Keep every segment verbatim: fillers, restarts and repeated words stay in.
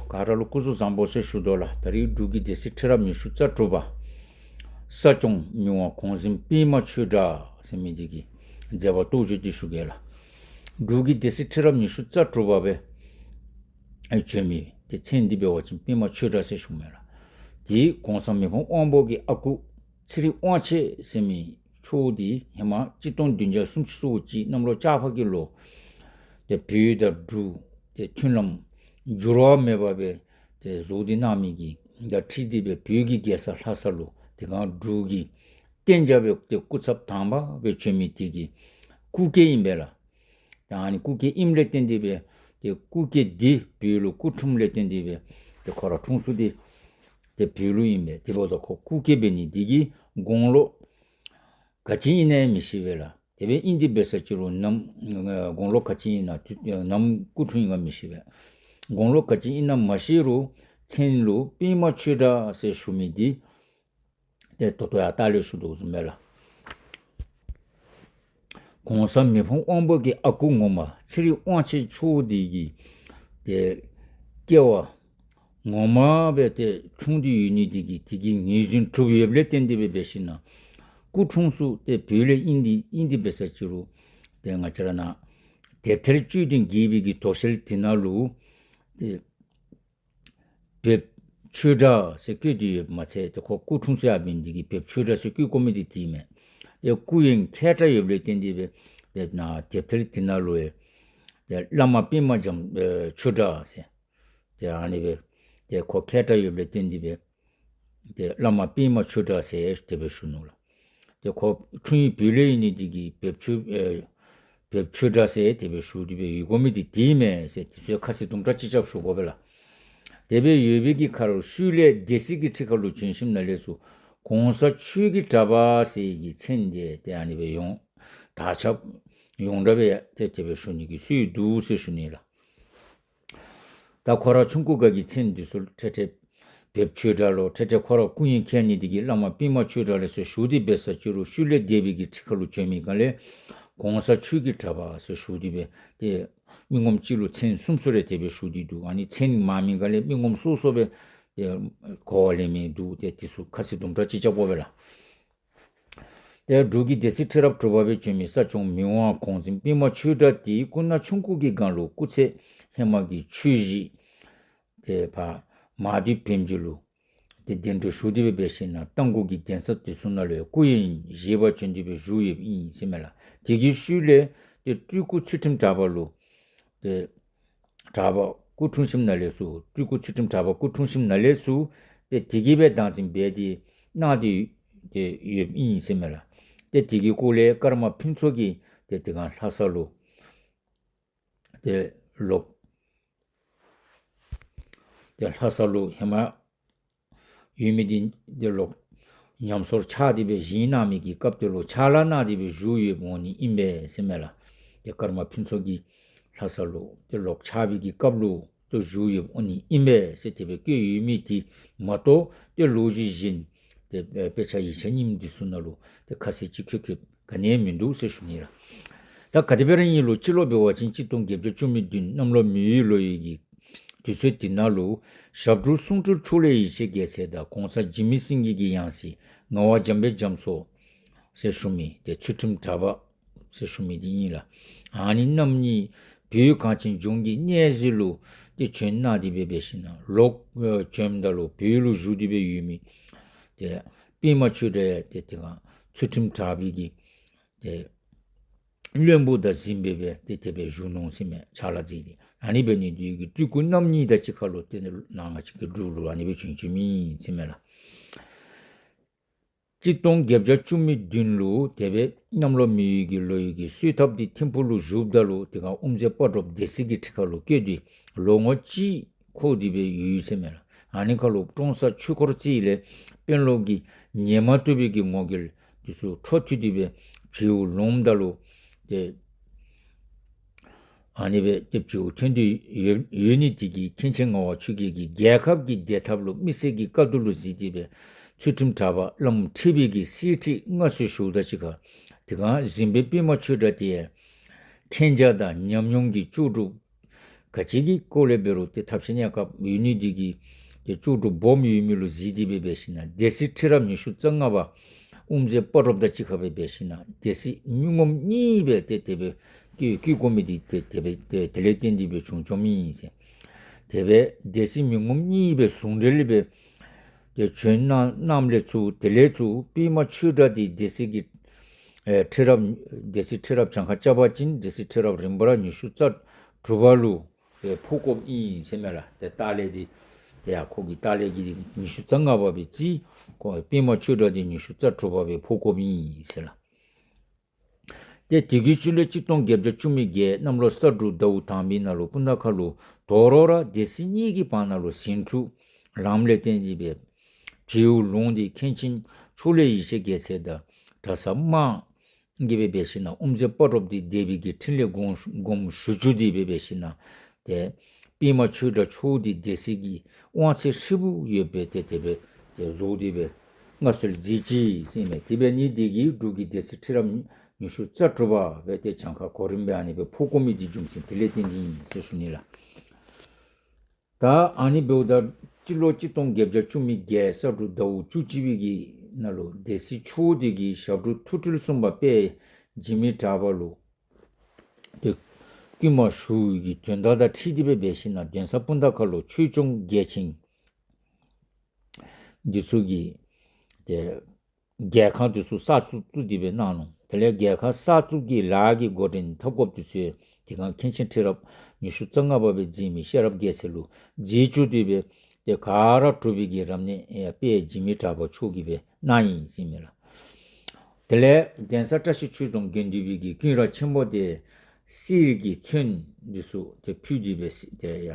ག་ར་ལུ་སྐུ་གཟུགས་བཟང་པོ་ཟེར་ཞུ་དོ་ལགས། ད་རིས་འབྲུག་གི་སྡེ་སྲིད་ཁྲི་རབས་ཉི་ཤུ་རྩ་དྲུག་པ་ས་སྐྱོང་མི་དབང་གོང་གཟིམ་པདྨ་ཆོས་གྲགས་ཟེར་མི་འདི་གི་མཛད་པ་རྟོགས་བརྗོད་འདི་ཞུ་གེ་ལགས། འབྲུག་གི་སྡེ་སྲིད་ཁྲི་རབས་ཉི་ཤུ་རྩ་དྲུག་པ་སྦེ་བྱོན་མི་འདི་མཚན་འདི་འབད་བ་ཅིན་པདྨ་ཆོས་གྲགས་ཟེར་ཞུཝ་མས་ལགས། འདི་གོང་ས་མི་ཕམ་དབང་པོ་གི་ཨ་ཁུ་ཚེ་རིང་དབང་ཆེན་ཟེར་མི་མཆོག་འདི་ཧེ་མ་གཅིག་སྟོང་བདུན་བརྒྱ་སུམ་ཅུ་སོ་གཅིག་གནམ་ལོ་ལྕགས་ཕག་གི་ལོ་ཏེ་བོད་དང་འབྲུག་ཏེ་མཐུན་ལམ་འགྱུར་བ་མེད་པ་སྦེ་ཏེ་བཟོ་སྟེ་གནང་མི་གི་དང་འཁྲིལ་ཏེ་སྦེ་བོད་ཀྱི་རྒྱལ་ས་ལྷ་ས་ལུ་དེ་སྒང་འབྲུག་གི་གཏན་འཇགས་སྦེ་ཏེ་སྐུ་ཚབ་དང་པ་སྦེ་བྱོན་མི་དེ་གི་སྐུ་སྐྱེ་ཨིན་པས་ལགས། ད་ཨ་ནི་སྐུ་སྐྱེ་ཨིནམ་ལས་བརྟེན་ཏེ་སྦེ་ཏེ་སྐུ་སྐྱེ་འདི་བོད་ལུ་སྐུ་འཁྲུངསམ་ལས་བརྟེན་ཏེ་སྦེ་ཏེ་ཁོ་ར་འཁྲུངས་ས་འདི་ཏེ་བོད་ལུ་ཨིན་པས། དེ་འབདཝ་ད་ཁོ་སྐུ་སྐྱེ་འབད་ནི་འདི་གིས་དགུང་ལོ་ག་ཅི་ཨིན་ན་མི་ཤེས་པས་ལགས། དེ་སྦེ་ཨིན་ཏེ་འབད་ས་ཅིག་རུང་ནམ་དགུང་ལོ་ག་ཅི་ཨིན་ན་ནམ་སྐུ་འཁྲུངས་ཨིན་ག་མི་ཤེས་པས། དགུང་ལོ་ག་ཅི་ཨིན་ན་མ་ཤེས་རུང་མཚན་ལུ་པདྨ་ཆོས་གྲགས་ཟེར་ཞུ་མི་འདི་ཏེ་ད་ལྟོ་ཡང་ལྟག་ལས་ཞུ་དོ་བཟུམ་སྦེ་ལགས། གོང་ས་མི་ཕམ་དབང་པོ་གི་ཨ་ཁུ་ངོ་མ་ཚེ་རིང་དབང་ཆེན་མཆོག་འདི་གི་ཏེ་སྐྱེ་བ་ངོ་མ་སྦེ་ཏེ་འཁྲུངས་ཏེ་ཡོད་ནི་འདི་གིས་དེ་གི་ངོས་འཛིན་གྲུབ་ཡོདཔ་ལས་བརྟེན་ཏེ་སྦེ་འབད་ཞིན་ན་སྐུ་འཁྲུངས་ས་ཏེ་བོད་ལས་ཨིན་ཏེ་ཨིན་ཏེ་འབད་ས་ཅིག་རུང་ཏེ་ང་བཅས་ར་ནཱ་དེབ་ཐེར་དཔྱོད་ལྡན་དགྱེས་པའི་གི་དོ་ཤལ་འདི་ནང་ལུ་ཏེ་བོདཔ་ཆོས་གྲགས་ཟེར་བཀོད་དེ་ཡོདཔ་མ་ཚད་ཏེ་ཁོ་སྐུ་འཁྲུངས་ས་ཡང་འབད་ནི་འདི་གིས་བོདཔ་ཆོས་གྲགས་ཟེར་བཀོད་དགོ་མི་འདི་དེ་ཨིན་མས། ཏེ་སྐུ་ཡོན་མཁས་དྲགས་ཡོདཔ་ལས་བརྟེན་ཏེ་སྦེ་ཏེ་ནཱ་དེབ་ཐེར་འདི་ནང་ལུ་ཡང་ཏེ་བླ་མ་པདྨ་འཇམ་ཨེ་ཆོས་གྲགས་ཟེར་ཏེ་ཨ་ནི་སྦེ་ཏེ་ཁོ་མཁས་དྲགས་ཡོདཔ་ལས་བརྟེན་ཏེ་སྦེ་ཏེ་བླ་མ་པདྨ་ཆོས་གྲགས་ཟེར་དེ་སྦེ་ཞུ་ནུག་ལགས། ཏེ་ཁོ་འཁྲུངས་ཡུལ་བོད་ལས་ཨིན་ནི་འདི་གིས་བོདཔ་ཆོས་ཨེ་བོདཔ་ཆོས་གྲགས་ཟེར་དེ་སྦེ་ཞུ་སྟེ་སྦེ་ཡོད་དགོ་མི་འདི་དེ་ཨིན་མས་ཟེར་དེ་ཚུ་ཁ་གསལ་དུམ་གྲ་ཅིག་རྐྱབ་ཞུ་དགོ་པས་ལགས། དེ་སྦེ་ཡོད་པའི་གི་ཁར་ཤུལ་ལས་སྡེ་སྲིད་ཀྱི་ཁྲི་ཁར་ལུ་བྱོན་ཞིནམ་ལས་སུ་གོང་ས་ཆོས་ཀྱི་གྲགས་པ་ཟེར་གྱི་མཚན་འདི་ཏེ་ཨ་ནི་སྦེ་ཡོངས་གྲགས་ཁྱབ་ཡོངས་གྲགས་སྦེ་ཏེ་དེ་སྦེ་ཞུ་ནི་གི་སྲོལ་འདུག་ཟེར་ཞུ་ནི་ལགས། ད་ཁོ་ར་ཆུང་ཀུ་སྒང་གི་མཚན་འདི་ཚུ་ཏེ་ཏེ་བོདཔ་ཆོས་གྲགས་ལོ་ཏེ་ཏེ་ཁོ་ར་སྐུ་ཡོན་མཁས་ནི་འདི་གིས་བླ་མ་པདྨ་ཆོས་གྲགས་ལགས་ཟེར་ཞུ་སྟེ་འབད་ས་ཅིག་རུང་ཤུལ་ལས་སྡེ་པའི་གི་ཁྲི་ཁར་ལུ་བྱོན་མི་སྒང་ལས་གོང་ས་ཆོས་ཀྱི་གྲགས་པ་ཟེར་ཞུ་སྟེ་སྦེ་ཏེ་མི་ངོམ་གཅིག་ལུ་མཚན་གསུམ་གསུམ་རེ་དེ་སྦེ་ཞུ་སྟེ་འདུག། ཨ་ནི་མཚན་མང་མི་སྒང་ལས་མི་ངོམ་སོ་སོ་སྦེ་ཏེ་གོ་བ་ལེན་མི་འདུག། ཏེ་དེ་ཚུ་ཁ་གསལ་དུམ་གྲ་ཅིག་རྐྱབ་དགོ་པས་ལགས། ཏེ་འབྲུག་གི་སྡེ་སྲིད་ཁྲི་རབས་དྲུག་པ་སྦེ་བྱོན་མི་ས་སྐྱོང་མི་དབང་གོང་གཟིམ་པདྨ་ཆོས་གྲགས་འདི་སྐུ་ན་ཆུང་ཀུ་གི་སྒང་ལུ་སྐུ་ཚེ་ཧེ་མ་གི་ཆོས་གཞིས་ཏེ་ཕར་མང་སྡེ་བོན་སྦྱིས་ལུ་ཏེ་གདན་དྲངས་ཞུ་སྟེ་སྦེ་འབད་ཞིན་ན་རྟ་མགོ་གི་གདན་ས་དེ་ཚུ་ནང་ལུ་སྐུ་ཡོན་བཞེས་པར་བྱོན་ཏེ་སྦེ་བཞུགས་ཡོདཔ་ཨིན་ཟེར་མས་ལགས། དེ་གི་ཤུལ་ལས་ཏེ་སྤྲུལ་སྐུ་ཚུལ་ཁྲིམས་གྲགས་པ་ལུ་ཏེ་གྲགས་པ་སྐུ་འཁྲུངས་ཞིནམ་ལས་སུ་སྤྲུལ་སྐུ་ཚུལ་ཁྲིམས་གྲགས་པ་སྐུ་འཁྲུངས་ཞིནམ་ལས་སུ་ཏེ་དེ་གིས་སྦེ་བདག་འཛིན་འབད་དེ་གནང་སྟེ་ཏེ་ཡོདཔ་ཨིན་ཟེར་མས་ལགས། ཏེ་དེ་གི་སྐོར་ལས་ཀརྨ་ཕུན་ཚོགས་ཀྱིས་ཏེ་དེ་སྒང་ལྷ་ས་ལུ་ཏེ་ལོག་ཏེ་ལྷ་ས་ལུ་ཧེ་མ་ཡོད་མི་འདི་ཏེ་ལོག་ཉམས་གསོ་རྐྱབ་སྟེ་སྦེ་བཞེངས་གནང་མི་གི་སྐབས་དེ་ལུ་ཕྱག་ལཱ་གནང་སྟེ་སྦེ་བཞུགས་ཡོདཔ་འོང་ནི་ཨིན་པས་ཟེར་མས་ལགས། ཏེ་ཀརྨ་ཕུན་ཚོགས་ཀྱིས་ལྷ་ས་ལུ་ཏེ་ལོག་ཕྱག་པའི་གི་སྐབས་ལུ་ཏེ་བཞུགས་ཡོདཔ་འོང་ནི་ཨིན་པས་ཟེར་དེ་སྦེ་བཀོད་ཡོད་མི་འདི་མ་གཏོགས་ཏེ་ལོ་རྒྱུས་གཞན་ཏེ་དཔེ་ཆ་ཡིག་ཆ་རྙིངམ་འདི་ཚུ་ནང་ལུ་ཏེ་ཁ་གསལ་ཅིག་ཁྱབ་ཁྱབ་ག་ནི་ཡང་མིན་འདུག་ཟེར་ཞུ་ནི་ལགས། ད་ག་དེ་སྦེ་ར་ཨིན་རུང་སྤྱི་ལོ་འབད་བ་ཅིན་གཅིག་སྟོང་བརྒྱད་བརྒྱ་བཅུ་མེད་བདུན་གནམ་ལོ་མེ་ཡོས་ལོ་ཡོས་ཀྱི་དུས་ཚོད་འདི་ནང་ལུ་ཞབས་དྲུང་གསུང་སྤྲུལ་ཕྱོགས་ལས་ཡེ་ཤེས་རྒྱལ་མཚན་དང་གོང་ས་འཇིགས་མེད་སེང་གེ་གི་ཡང་སྲིད་ངག་དབང་འཇམ་དཔལ་རྒྱ་མཚོ་ཟེར་ཞུ་མི་ཏེ་ཚུལ་ཁྲིམས་གྲགས་པ་ཟེར་ཞུ་མི་འདི་ཨིན་ལགས། ཨ་ནི་རྣམ་གཉིས་བོད་གངས་ཅན་ལྗོངས་ཀྱི་གནས་གཟིགས་ལུ་ཏེ་བྱོན་གནང་སྟེ་སྦེ་འབད་ཞིན་ན་ལོག་ཨེ་བྱོནམ་ད་ལུ་བོད་ལུ་བཞུགས་ཏེ་སྦེ་ཡོད་མི་ཏེ་པདྨ་ཆོས་གྲགས་ཏེ་དེ་སྒང་ཚུལ་ཁྲིམས་གྲགས་པའི་གི་ཏེ་བློན་པོ་དང་གཟིམ་དཔོན་སྦེ་ཏེ་དེ་སྦེ་བཞུགས་ནུག་ཟེར་མས། ཕྱག་ལཱ་མཛད་དེ་ཨ་ནི་འབད་ནི་འདི་གིས་སྤྲུལ་སྐུ་རྣམ་གཉིས་དང་གཅིག་ཁར་ལུ་ཏེ་ནཱ་ང་བཅས་ཀྱི་འབྲུག་ལུ་ཨ་ནི་སྦེ་བྱོན་བྱོནམ་ཨིན་ཟེར་མས་ལགས། གཅིག་སྟོང་བརྒྱད་བརྒྱ་བཅུ་མེད་བདུན་ལུ་དེ་སྦེ་གནམ་ལོ་མེ་ཡོས་ཀྱི་ལོ་ཡོས་ཀྱི་གསོལ་ཐབ་འདི་ཐིམ་ཕུག་ལུ་བཞུགསཔ་ད་ལུ་དེ་སྒང་དབུ་མཛད་སྤ་རོཔ་སྡེ་སྲིད་ཀྱི་ཁྲི་ཁར་ལུ་བསྐོས་ཏེ་ལོ་ངོ་གཅིག་འཁོར་ཏེ་སྦེ་ཡོད་ཟེར་མས་ལགས། ཨ་ནི་ཁར་ལུ་ཀྲོང་གསར་ཆོས་འཁོར་རྩེ་ལས་དཔོན་སློབ་ཀྱི་ཉན་མ་བཏུབ་པའི་གི་ངོ་རྒོལ་འདི་ཚུ་འཕྲོ་མཐུད་དེ་སྦེ་བྱེལཝ་ལོངམ་ད་ལུ་ཏེ་ཨ་ནི་སྦེ་ཏེ་བྱེལཝ་ཐོན་ཏེ་ཡོད་ཡོད་ནི་འདི་གིས་མཁན་ཆེན་ངག་དབང་ཆོས་རྒྱལ་གྱིས་རྒྱལ་ཁབ་ཀྱི་བདེ་ཐབས་ལུ་མི་སེར་གྱི་དཀའ་སྡུག་ལུ་གཟིགས་ཏེ་སྦེ་ཚུལ་ཁྲིམས་གྲགས་པ་བླམ་ཁྲི་པའི་གི་གསེར་ཁྲི་མངའ་གསོལ་ཞུཝ་དང་གཅིག་ཁར་དེ་སྒང་གཟིམ་དཔོན་པདྨ་ཆོས་གྲགས་དེ་ཡང་མཁྱེན་རྒྱ་དང་ཉམས་མྱོང་གི་ལྕོགས་གྲུབ་ ག་ཅི་གི་སྐོར་ལས་འབད་རུང་ཏེ་ཐབས་ཤེས་གནས་སྐབས་ཡོད་ནི་འདི་གིས་ཏེ་ལྕོགས་གྲུབ་སྦོམ་ཡོད་མི་ལུ་གཟིགས་ཏེ་སྦེ་འབད་ཞིན་ན་སྡེ་སྲིད་ཁྲི་རབས་ཉི་ཤུ་རྩ་ལྔ་པ་དབུ་མཛད་སྤ་རོཔ་དང་གཅིག་ཁར་སྦེ་འབད་ཞིན་ན་སྡེ་སྲིད་མི་ངོམ་གཉིས་སྦེ་ཏེ་དེ་སྦེ་བསྐོ་བསྐོ་དགོ་མི་འདི་ཏེ་དེ་སྦེ་ཏེ་དེ་ལས་བརྟེན་ཏེ་སྦེ་བྱུང་བྱུངམ་ཨིན་ཟེར། དེ་སྦེ་སྡེ་སྲིད་མི་ངོམ་གཉིས་སྦེ་ཟུང་འབྲེལ་སྦེ་ཏེ་བྱོན་གནང་གནངམ་ལས་ཚུར་དེ་ལས་ཚུར་པདྨ་ཆོས་གྲགས་འདི་སྡེ་སྲིད་ཀྱི་ཨེ་ཁྲི་རབས་སྡེ་སྲིད་ཁྲི་རབས་གྱངས་ཁ་རྐྱབ་པ་ཅིན་སྡེ་སྲིད་ཁྲི་རབས་རིམ་པ་ར་ཉི་ཤུ་རྩ་དྲུག་པ་ལུ་ཏེ་ཕོག་དགོཔ་ཨིན་ཟེར་མས་ལགས། ཏེ་ལྟག་ལས་འདི་ཏེ་ཡ་ཁོ་གི་ལྟག་ལས་ཀྱི་ཉི་ཤུ་རྩ་ལྔ་པ་སྦེ་རྩིས། ཁོ་པདྨ་ཆོས་གྲགས་འདི་ཉི་ཤུ་རྩ་དྲུག་པ་སྦེ་ཕོག་དགོཔ་ཨིན་ཟེར་ལགས། ཏེ་དེ་གི་ཤུལ་ལས་གཅིག་སྟོང་བརྒྱད་བརྒྱ་བཅུ་མེད་བརྒྱད་གནམ་ལོ་ས་འབྲུག་ཟླཝ་དང་པའི་ནང་ལུ་སྤུངས་ཐང་ཁ་ལུ་དོ་རུང་ར་སྡེ་སྲིད་གཉིས་ཀྱི་བར་ན་ལུ་ཟིང་འཁྲུག་ལངམ་ལས་བརྟེན་ཏེ་སྦེ་བྱེའུ་ལུང་འདི་མཁན་ཆེན་ཕྱོགས་ལས་ཡེ་ཤེས་རྒྱལ་མཚན་དང་གྲྭ་ཚང་དམངས་ཀྱིས་སྦེ་འབད་ཞིན་ན་དབུ་མཛད་སྤ་རོཔ་འདི་སྡེ་པའི་གི་ཁྲི་ལས་དགོངས་དགོངས་ཞུ་བཅུག་སྟེ་སྦེ་འབད་ཞིན་ན་ཏེ་པདྨ་ཆོས་གྲགས་མཆོག་འདི་སྡེ་སྲིད་ཀྱི་དབང་ཚད་ཧྲིལ་བུ་ཡོདཔ་སྦེ་ཏེ་དེ་སྦེ་ཏེ་བཟོ་སྟེ་སྦེ་མངའ་གསོལ་མཛད་ཅི་ཟེར་མས། དེ་འབད་ནི་འདི་གིས་འབྲུག་གི་སྡེ་སྲིད་ཁྲི་རབས་ཉི་ཤུ་རྩ་དྲུག་པ་སྦེ་ཏེ་གྱངས་ཁ་གོ་རིམ་སྦེ་ཨ་ནི་སྦེ་ཕོག་དགོ་མི་འདི་རྒྱུ་མཚན་དེ་ལས་བརྟེན་ཏེ་ཨིན་ཟེར་ཞུ་ནི་ལགས། ད་ཨ་ནི་འབདཝ་ད་སྤྱི་ལོ་གཅིག་སྟོང་བརྒྱད་བརྒྱ་བཅུ་མེད་བརྒྱད་ས་འབྲུག་ཟླཝ་བཅུ་གཅིག་པའི་གི་ནང་ལུ་སྡེ་སྲིད་མཆོག་འདི་གིས་ཞབས་དྲུང་ཐུགས་སྤྲུལ་གསུམ་པ་དཔལ་འཇིགས་མེད་གྲགས་པ་ལུ་ཏེ་བསྐུལ་མ་ཞུ་བའི་གི་དོན་དག་དང་འཁྲིལ་ཏེ་སྦེ་འབད་ཞིན་ན་གདན་ས་སྤུངས་ཐང་ཁ་ལུ་ཆོས་སྐྱོང་རྒྱལ་ཆེན་འདི་ཚུ་གི་ཏེ་རྒྱལ་ཁང་འདི་ཚུ་གསར་བཙུགས་བཙུགས་ཏེ་སྦེ་གནང་ནུག། དེ་ལས་རྒྱལ་ཁང་གསར་བཙུགས་ཀྱི་ལཱ་གི་འགོ་འདྲེན་འཐབ་དགོཔ་འདི་ཚུ་དེ་སྒང་མཁན་ཆེན་ཁྲི་རབས་ཉི་ཤུ་རྩ་ལྔ་པ་སྦེ་མཛད་མི་ཤེས་རབ་རྒྱལ་མཚན་ལུ་མཛད་བཅུག་སྟེ་སྦེ་ཏེ་ག་ར་གྲུབ་པའི་གི་རབ་གནས་ཡང་དཔལ་འཇིགས་མེད་གྲགས་པ་མཆོག་གིས་སྦེ་གནང་ཡི་ཟེར་མས་ལགས། དེ་ལས་གདན་ས་བཀྲ་ཤིས་ཆོས་རྫོང་དགེ་འདུན་པའི་གི་ཀུན་ར་ཆེན་པོ་དེ་གསེར་གྱི་ཚོན་འདི་ཚུ་ཏེ་ཕུལ་ཏེ་སྦེ་ཏེ་ཡ་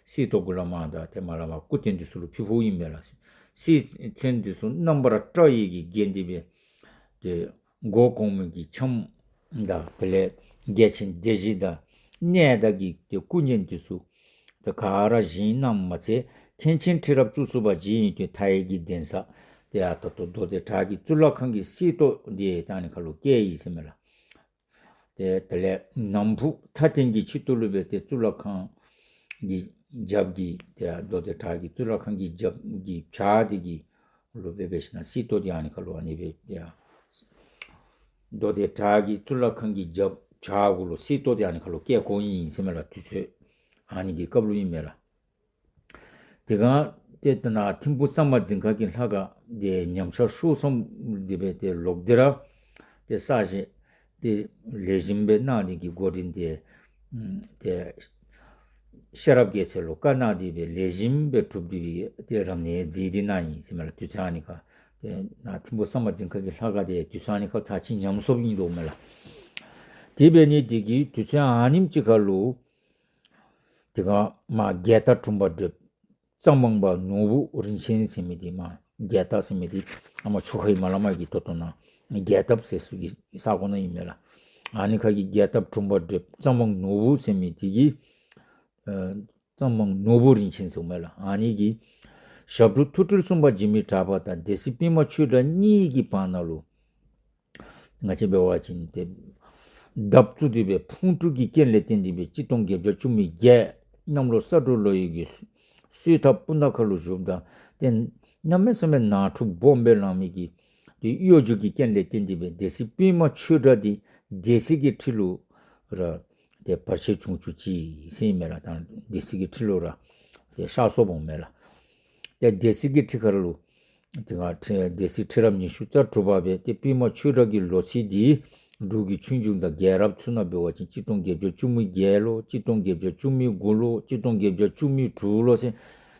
གསེར་ཏོག་གུ་ལས་མར་དང་ཏེ་མར་ལས་མར་སྐུ་རྟེན་འདི་ཚུ་ལུ་ཕུལ་ཕུལཝ་ཨིན་མས་ལགས། གསེར་ཚོན་འདི་ཚུ་རྣམ་པར་བཀྲ་བའི་གི་རྒྱན་ཏེ་སྦེ་ཏེ་སྒོ་གོང་མའི་གི་ཁྱམས་དང་དེ་ལས་རྒྱལ་ཆེན་སྡེ་བཞི་དང་གནས་བདག་གི་ཏེ་སྐུ་བརྙན་འདི་ཚུ་ཏེ་ག་ར་བཞེངས་གནངམ་མ་ཚད་མཁན་ཆེན་ཁྲི་རབས་བཅུ་གསུམ་པ་རྗེ་ཡོན་ཏན་མཐའ་ཡས་ཀྱི་གདན་ས་ཏེ་ཡ་ད་ལྟོ་མདོ་སྡེ་བྲག་གི་གཙུག་ལག་ཁང་གི་གསེར་ཏོག་འདི་ད་ཨ་ནི་ཁར་ལུ་བཀལ་ཡི་ཟེར་མས་ལགས། ཏེ་དེ་ལས་ནམ་ཕུགས་མཐའ་རྟེན་གྱི་ཆེད་དུ་ལུ་སྦེ་ཏེ་གཙུག་ལག་ཁང་གི་རྒྱབ་ཀྱི་ཏེ་མདོ་སྡེ་བྲག་གི་གཙུག་ལག་ཁང་གི་རྒྱབ་ཀྱི་བྱག་འདི་གི་ལུ་སྦེ་འབད་ཞིན་ན་གསེར་ཏོག་འདི་ཨ་ནི་ཁར་ལུ་ཨ་ནི་སྦེ་ཡ་མདོ་སྡེ་བྲག་གི་གཙུག་ལག་ཁང་གི་རྒྱབ་བྱག་གུ་ལུ་གསེར་ཏོག་འདི་ཨ་ནི་ཁར་ལུ་བཀལ་དགོཔ་ཨིན་ཟེར་མས་ལགས། དུས་ཚོད་ཨ་ནི་གི་སྐབས་ལུ་ཨིན་མས་ལགས། དེ་སྒང་ཏེ་ད་ནཱ་ཐིམ་ཕུག་ས་མ་རྫིང་ཁ་གི་ལྷ་ཁང་འདི་ཉམས་ཆག་ཤོར་སོངམ་འདི་སྦེ་ཏེ་ལོག་སྟེ་ར་ཏེ་གསར་བཞེངས་ཏེ་ལེགས་ཤོམ་སྦེ་གནང་ནི་གི་འགོ་འདྲེན་འདི་ཏེ་ཤེས་རབ་རྒྱལ་མཚན་ལུ་བཀའ་གནང་སྟེ་སྦེ་ལེགས་ཤོམ་སྦེ་གྲུབ་སྟེ་སྦེ་ཏེ་རབ་གནས་མཛད་དེ་གནང་ཡི་ཟེར་མས་ལགས། དུས་ཚོད་ཨ་ནི་ཁར་ཏེ་ནཱ་ཐིམ་ཕུག་ས་མ་རྫིང་ཁ་གི་ལྷ་ཁང་འདི་དུས་ཚོད་ཨ་ནི་ཁར་ཚར་གཅིག་ཉམས་སོངམ་ཨིན་དོ་མས་ལགས། དེ་འབད་ནི་འདི་གིས་དུས་ཚོད་ཨ་ནེམ་ཅིག་ཁར་ལུ་དེ་སྒང་མར་རྒྱལ་ཐབས་དྲུང་པ་བགྲེསཔ་གཙང་པ་ནོར་བུ་རིན་ཆེན་ཟེར་མི་འདི་མར་རྒྱལ་ཐབས་ཟེར་མི་འདི་ཨ་མར་ཆུ་ཁའི་མར་ལས་མར་གྱི་ད་ལྟོ་ནཱ་རྒྱལ་ཐབས་ཟེར་ས་གི་ས་གོ་ནང་ཨིན་མས་ལགས། ཨ་ནི་ཁར་གྱི་རྒྱལ་ཐབས་དྲུང་པ་བགྲེསཔ་གཙང་པ་ནོར་བུ་ཟེར་མི་འདི་གིས་ཨ་གཙང་པ་ནོར་བུ་རིན་ཆེན་ཟེར་མས་ལགས། ཨ་ནི་གིས་ཞབས་དྲུང་ཐུགས་སྤྲུལ་གསུམ་པ་འཇིགས་མེད་གྲགས་པ་དང་སྡེ་སྲིད་པདྨ་ཆོས་གྲགས་གཉིས་ཀྱི་བར་ན་ལུ་ང་བཅས་འབད་བ་ཅིན་ཏེ་འདབ་བཙུགས་ཏེ་སྦེ་ཕུང་དཀྲུག་གི་རྐྱེན་ལས་བརྟེན་ཏེ་སྦེ་གཅིག་སྟོང་བརྒྱད་བརྒྱ་བཅུ་མེད་བརྒྱད་གནམ་ལོ་ས་འབྲུག་ལོ་ཡི་གི་གསོལ་ཐབ་སྤུངས་ཐང་ཁ་ལུ་བཞུགསཔ་ད་ཏེ་གནམ་མེད་ས་མེད་ནང་འཁྲུག་སྦོམ་སྦེ་ལང་མི་གི་ཏེ་གཡོ་སྒྱུ་གི་རྐྱེན་ལས་བརྟེན་ཏེ་སྦེ་སྡེ་སྲིད་པདྨ་ཆོས་གྲགས་འདི་སྡེ་སྲིད་ཀྱི་ཁྲི་ལུ་ར་ཏེ་བར་ཆད་བྱུང་བཅུག་ཅི་ཟེར་ཨིན་མས་ལགས། ད་སྡེ་སྲིད་ཀྱི་ཁྲི་ལུ་ར་ཏེ་གཤགས་སོཔ་འོང་མས་ལགས། ཏེ་སྡེ་སྲིད་ཀྱི་ཁྲི་ཁར་ལུ་དེ་སྒང་ཁྲི་སྡེ་སྲིད་ཁྲི་རབས་ཉི་ཤུ་རྩ་དྲུག་པ་སྦེ་ཏེ་པདྨ་ཆོས་གྲགས་ཀྱི་ལོ་ཚིགས་འདི་འབྲུག་གི་ཆོས་འབྱུང་དང་རྒྱལ་རབས་ཚུ་ནང་འབད་བ་ཅིན་གཅིག་སྟོང་བརྒྱད་བརྒྱ་བཅུ་མེད་བརྒྱད་ལོ་གཅིག་སྟོང་བརྒྱད་བརྒྱ་བཅུ་མེད་དགུ་ལོ་གཅིག་སྟོང་བརྒྱད་བརྒྱ་བཅུ་མེད་དྲུག་ལོ་ཟེར་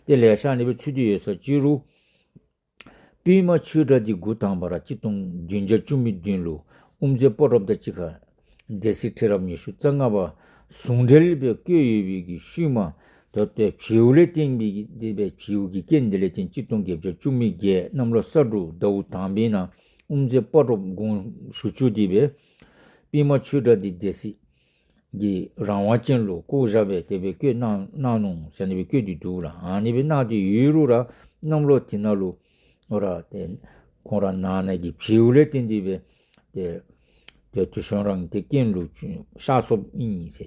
ཏེ་ལེ་ཤ་ཨ་ནི་སྦེ་ཚུད་དེ་ཡོད་ས་ཅི་རུང་པདྨ་ཆོས་གྲགས་འདི་འགོ་དང་པ་ར་གཅིག་སྟོང་བདུན་བརྒྱ་བཅུ་མེད་བདུན་ལུ་དབུ་མཛད་སྤ་རོཔ་དང་གཅིག་ཁར་སྡེ་སྲིད་ཁྲི་རབས་ཉི་ཤུ་རྩ་ལྔ་པ་ཟུང་འབྲེལ་སྦེ་བསྐོས་ཡོད་པའི་གི་ཤུལ་མ་ད་ལྟོ་བྱེའུ་ལས་བརྟེན་པའི་གི་དེ་སྦེ་བྱེའུ་གི་རྐྱེན་འདི་ལས་བརྟེན་གཅིག་སྟོང་བརྒྱད་བརྒྱ་བཅུ་མེད་བརྒྱད་གནམ་ལོ་ས་འབྲུག་ཟླཝ་དང་པའི་ནང་དབུ་མཛད་སྤ་རོཔ་དགོངས་ཞུ་བཅུག་སྟེ་སྦེ་པདྨ་ཆོས་གྲགས་འདི་སྡེ་སྲིད་ཀྱི་རང་དབང་ཅན་ལུ་བསྐོ་བཞག་སྦེ་དེ་སྦེ་བསྐོས་གནང་གནང་ནུག་ཟེར་ཨ་ནི་སྦེ་བཀོད་དེ་འདུག་ལགས། ཨ་ནི་སྦེ་གནང་སྟེ་ཡོད་རུང་ར་གནམ་ལོ་དེ་ནང་ལུ་ར་ཏེ་ཁོང་ར་ནང་ན་གི་བྱེའུ་ལས་བརྟེན་ཏེ་སྦེ་ཏེ་ཏེ་དུས་ཤོང་རང་ཏེ་རྐྱེན་ལུ་གཤགས་སོཔ་ཨིན་ཟེར།